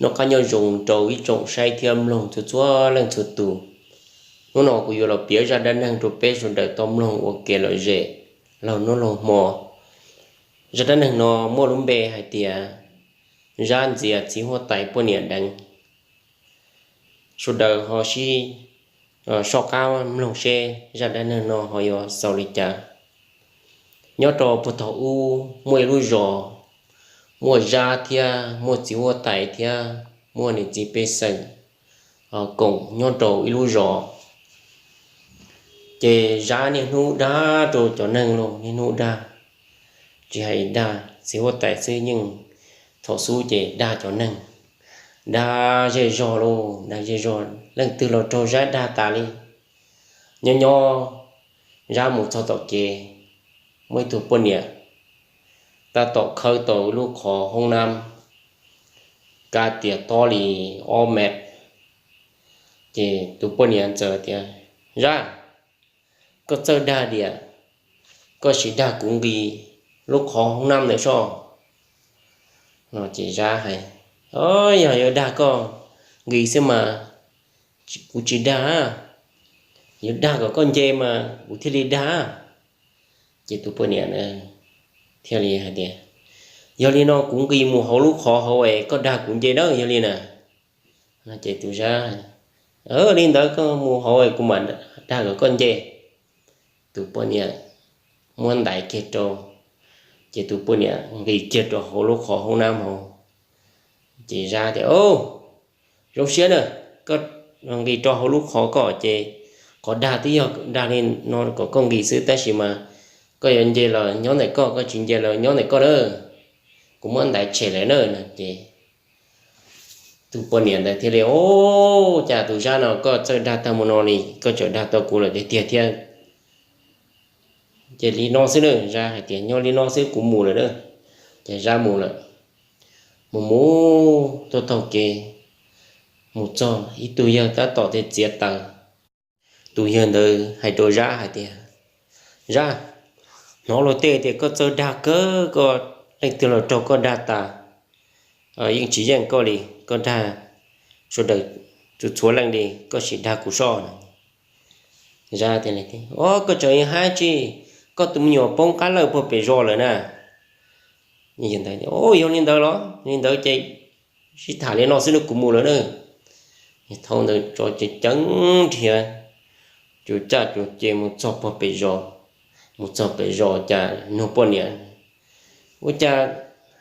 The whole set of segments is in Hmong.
Noj qab nyob zoo rau ib tsoom saib thiab mloog txhua txhua leej txhua tus. Hnub no kuv yuav los piav zaj dab neeg rau peb sawv daws tau mloog ua kev lom zem laug hnub laug hmo. Zaj dab neeg no muaj lub npe hais tias Zab ntxias txiv huab tais poj niam deev. Sawv daws ho sib soj qab mloog seb zaj dab neeg no ho yuav xaus li cas. Nyob rau puag thaum ub muaj ib lub zos, muaj Zab thiab muaj txiv huab tais thiab muaj niam txiv pej xeem koom nyob rau ib lub zos. Ces Zab niaj hnub dag rau cov neeg los niaj hnub dag, tsis hais dag txiv huab tais xwb yeej thaum xub ces dag cov neeg, dag zej zog los dag zej zog, leej twg los raug Zab dag tas li. Nyob nyob Zab mus txog tom kev, muaj ib tug poj niam tab tom khawb tau lub qhov hoob nab kaj tias tob li ob mev. Ces tus poj niam txawm tias, Zab, koj txawj dag diam, koj sim dag kuv nqis lub qhov hoob nab ntawd soj. Ces Zab hais, Yog yuav dag koj nqis xwb mas kuv tsis dag, yuav dag kom koj nce mas kuv thiaj li dag. Ces tus poj niam thiaj li hais tias, Yog li no kuv nqis mus hauv lub qhov hauv es koj dag kuv nce nawb, yog li na. Ces tus Zab, Li ntawd koj mus hauv es kuv mam dag kom koj nce. Tus poj niam muab ntaiv kiag rau, ces tus poj niam nqis kiag rau hauv lub qhov hoob nab hauv. Ces Zab tias, Zoo siab na, koj nqis rau hauv lub qhov ko ces qhov dag twb yog dag li no kom koj nqis xwb, tab sis mas koj yuav nce los nyob ntawm koj, koj tsis nce los nyob ntawm koj na, kuv muab ntaiv tshem lawm na. Ces tus poj niam ntawd thiaj li, Ua cas tus Zab no koj txawj dag tag mus no li, koj tseem dag tau kuv lawm tiag tiag thiab. Ces li no xwb na, Zab hais tias, Nyob li no xwb kuv mus lawm na. Ces Zab mus lawm. Mus mus tau taug kev, mus txog ib tug yawg tab tom txiav taws. Tus yawg ntawd hais rau Zab hais tias, Zab, hnov luag tej tias koj txawj dag kawg, koj leej twg los raug koj dag tas yeej tsis yeej koj li, koj dag sawv daws txhua txhua leej li, koj sim dag kuv soj na. Zab tias, Ua koj tseem hais tsis, koj tus me nyuam poob qab lawj puag pem zos lawm na. Yog li ntawd los li ntawd ces sib tham li no xwb, kuv mus lawm na. Thaum ntawd tso ceev ceev nrhiav, cuag caj cuag ces mus txog puag pem zos. Mus txog pem zos cas nug poj niam, Ua cas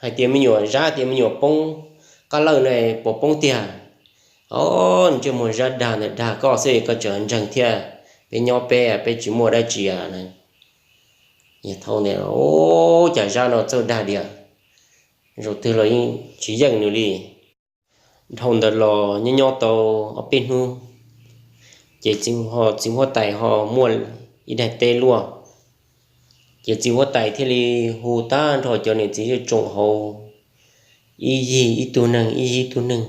hais tias me nyuam, Zab tias me nyuam poob qab lawj ne, puas poob tiag? Os, ntsej muag Zab dag ntawd dag koj xwb, koj tseem ntseeg thiab. Peb nyob peb, peb tsis muaj dab tsi na. Yog thaum ntawd, Ua cas Zab no txawj dag diam, zaum twg los yeej tsis yeej nws li. Dhau ntawd los nyob nyob tau ob peb hnub, ces txiv huab tais ho muaj ib daim teb luaj. Ces txiv huab tais thiaj li hu tag nrho cov niam txiv zej tsoom hauv, ib yig ib tug neeg, ib yig ib tug neeg,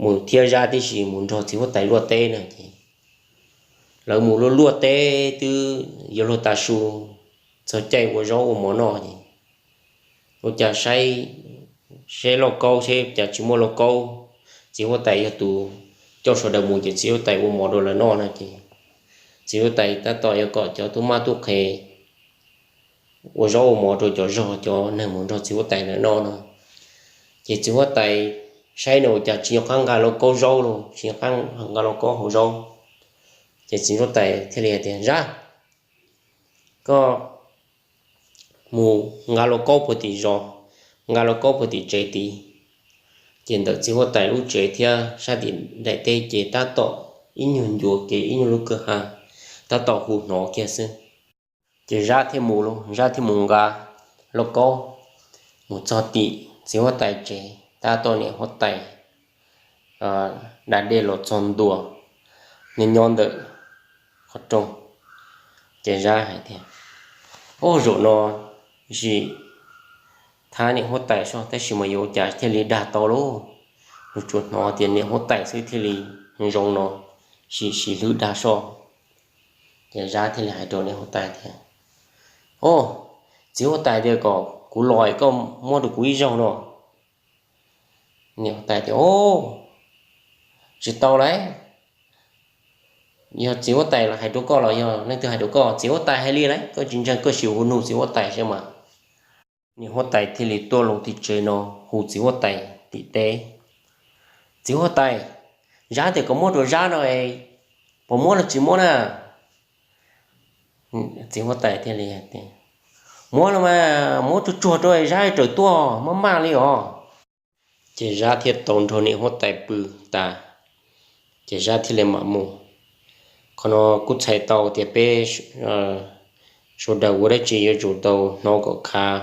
mus thiab Zab tib si mus nrog txiv huab tais luaj teb na. Ces lawv mus luaj luaj teb twb yuav luag tav su, txog caij ua zaub ua mov noj ces ua cas saib, saib lauj kaub, saib cas tsis muaj lauj kaub. Txiv huab tais yog tus coj sawv daws mus ces txiv huab tais ua mov rau lawv noj no ces txiv huab tais tab tom yuav kom cov tub mab tub qhe ua zaub ua mov rau cov zog, cov neeg mus nrog txiv huab tais lawv noj no. Ces txiv huab tais saib no ua cas tsis nco qab nqa lauj kaub zaub los, tsis nco qab nqa lauj kaub hau zaub. Ces txiv huab tais thiaj li hais tias, Zab, koj mus nqa lauj kaub puag tim zos, nqa lauj kaub puag tim tsev tid. Ces ntawm txiv huab tais lub tsev thiab sab tim daim teb ces tab tom ib nyuag ncua kev, ib nyuag lub kwj ha tab tom hu hnov kiag xwb. Ces Zab thiaj mus, Zab thiaj mus nqa lauj kaub mus txog tim txiv huab tais tsev, tab tom niam huab tais da dej los txog ntua nyob nyob ntawm qhov rooj. Ces Zab hais tias, Ub, zaum no sim thab niam huab tais soj tab sis mas yuav ua cas thiaj li dag tau lauj. Yus tsuas hnov tias niam huab tais xwb thiaj li zoo no, sim sim hlwb dag soj. Ces Zab thiaj li hais rau niam huab tais tias, Ub, txiv huab tais tias kom kuv los es koj muab rau kuv ib zaug no. Niam huab tais tias, Au, tsis tau lauj. Yog txiv huab tais los hais rau koj los yog leej twg hais rau koj? Txiv huab tais hais li lauj, koj tsis ntseeg koj sim hu nug txiv huab tais saib mas. Niam huab tais thiaj li tuaj loo tim tsev no, hu txiv huab tais tim teb. Txiv huab tais, Zab tias kom muab rau Zab no, puas muab los tsis muab na? Txiv huab tais thiaj li hais tias, Muab los mas, muab tsuag tsuag rau Zab raws tuaj maj maj li os. Ces Zab thiaj tau nrog niam huab tais pw tas, ces Zab thiaj li mam mus. Qhov no kuj txhais tau tias peb sawv daws ua dab tsi yuav tsum tau hnov kom khav,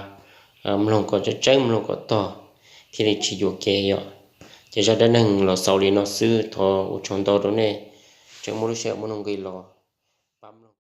mloog kom tseeb tseeb, mloog kom tog, thiaj li tsis yuam kev yom. Ces zaj dab neeg los xaus li no xwb, thov ua tsaug ntau rau nej tseem muaj lub sij hawm muaj nuj nqis los